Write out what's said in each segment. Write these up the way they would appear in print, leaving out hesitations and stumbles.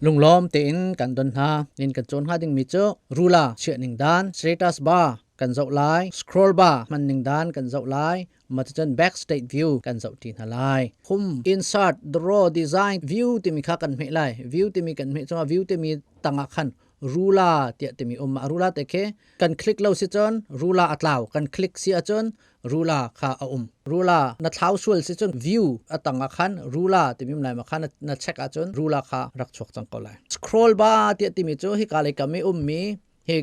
Lunglawm tein kan don hna. Nin kan cawn hnga dingmi cu rula chiah ning dan, status bar kan zoh lai, scroll bar hman ning dan kan zoh lai, mah cun backstage view kan zoh ti hna lai. Hum insert draw design view timi kha kan hmeh lai. View timi kan hmeh cungah view timi tangah khan rula tiah timi um. Rula te khi kan click lo si cun rula a tlau. Kan click si ahcun rula kha a um. Rula na thlau sual si cun view a tang ah khan rula timi lai ma kha na check ahcun rula kha rak chuak cang ko lai. Scroll bar tiah timi cu hika lei kam i ummi hi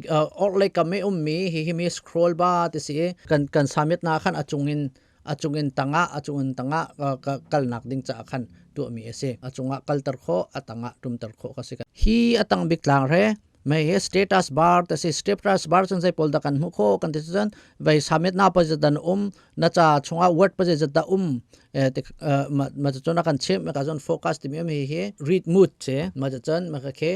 orh lei kam i ummi hi hi mi scroll bar ti si kan kan samit na khan a chungin tangah a chungin tangah kalnak ding caah khan tuahmi a si. A cungah kalter khawh, a tangah tumter khawh ka si. Hi a tang bik tlang re mei hi status bar te si. Status bar cun zei pawl dah kan hmuh kho kan ti cun vei samit na pa dan um na ca chungah word pa zat dah um ma cun a kan chim. Ka cun focus timi um, hi hi read mode che, ma cun ma ka khe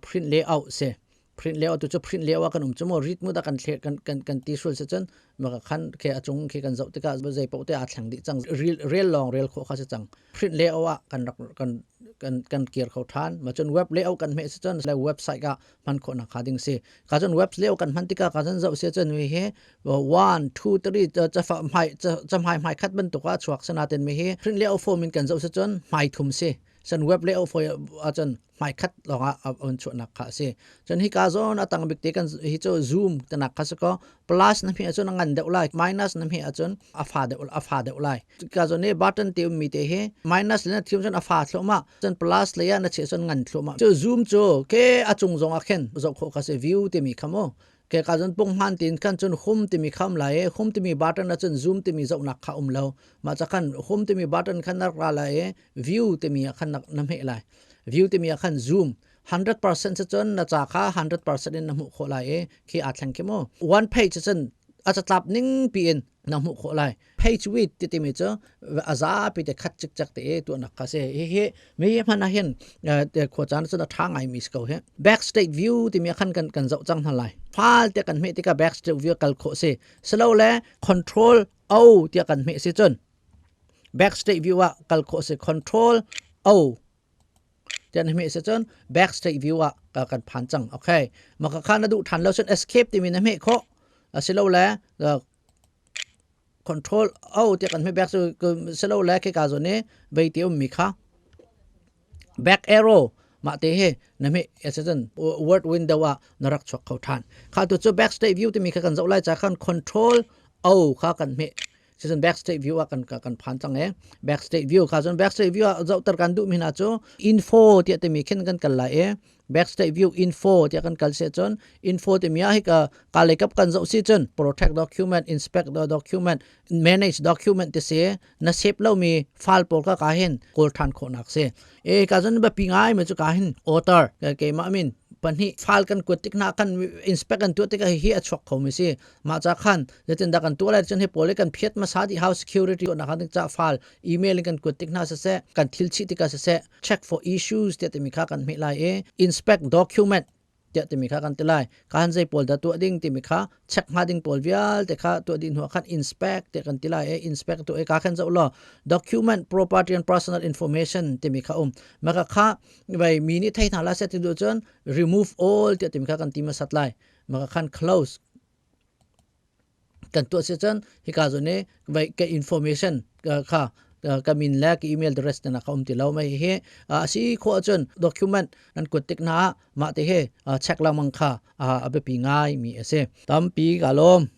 print layout se. Print layout tu cu print layout kan um cu mo read mode kan thle kan kan kan ti sul se cun ma ka khan ke achung khi kan zoh tikah zei paoh te aa thleng dih cang. Rel rel lawng rel khawh kha si cang. Print layout ah kan rak kan kan kan kir kho than. Ma cun web layout kan hmeh si cun le website ah hman khawh nak kha ding si. Ka cun web layout kan hman tikah ka cun zoh si cun mi hi 1 2 3 ca fa hmai ca hmai hmai khat bantuk ah chuak sana ten. Mi hi print layout form in kan zoh si cun hmai thum si san. Web layout foi ahcun hmai khat lawngah a on chuahnak kha a si. Cun hika zawn a tang bik te kan hi cu zoom tanak kha si ko. Plus na hmeh ahcun a ngan deuh lai, minus na hmeh ahcun a fa deuh lai. Ka zawn i button te ummi te hi minus le na thiam cun a fa thluahmah cun plus lei ah na cheh cun ngan thluahmah. Cu zoom cu ke a cung zong ah khin zoh khawh kha si, view timi kha mu. Ke ka zon pung hman tin kan cun hum timi kham lai i hum timi button ah cun zoom timi zohnak kha um lo. Mah ca khan hum timi button khan na ra lai i view timi ah khan na hmeh lai. View timi ah khan zoom 100% cu cun na ca kha 100% in na hmuh khawh lai i khi aa thleng khi mu. One page cun a catlap ning piin na hmuh khawh lai. Page width ti timi cu a zapi te khat cikcek te i tuahnak kha si. Hihi mi hman ah hin khua caan cun a ṭha ngai mi si ko hi. Backstage view timi ah khan kan zoh cang hna lai. File te kan hmeh tikah backstage view kal khawh si silo le control O tiah kan hmeh si cun backstage view ah kal khawh si. Control O tiah na hmeh si cun backstage view ah kan phan cang. Okay, maka kha na duh ṭhan lo cun escape timi na hmeh khawh asilo le control O tiah kan hmeh back cu silo le khi ka zawn i vei ti ummi kha back arrow mah te hi na hmeh cun word window ah na rak chuak kho ṭhan. Kha tu cu backstage view timi kha kan zoh lai ca khan control O kha kan hmeh cun backstage view ah kan phan cang e. Backstage view kha cun backstage view ah zohter kan duh mi hna cu info tiah timi khin kan kal lai i backstage view info tiah kan kal se cun info timi ah hika ka lei kap kan zoh si cun protect document, inspect the document, manage document ti si. Na save lo mi file pawl ka ka hin kawl than khawhnak si e. Ka cun biapi ngai mi cu ka hin author keimah min pahnih file kan kuat tik hna kan inspect kan tuah tikah hi a chuak kho mi si. Mah ca khan zeitin dah kan tuah lai cun hi pawl kan phiat hmasa dih how security na khan ca file email in kan kuat tik hna siseh, kan thil chih tikah siseh, check for issues tiah timi kha kan hmeh lai i inspect document tiah timi kha kan ti lai. Kan zei pawl dah tuah ding timi kha check hnga ding pawl vialte kha tuah dih hnu khan inspect tiah kan ti lai i inspect tu e ka khan zoh law document property and personal information timi kha um. Maka kha vai mi nih thei hna la set ti duh cun remove all tiah timi kha kan ti hmasat lai. Maka khan close kan tuah si cun hika zawn i vai ka information kha ka min le ka email address te na ka um ti lo. Mai hi a si khawh ahcun document nan kuat tik na mah te he check lengmang kha a biapi ngai mi a si. Tampi ka lawm.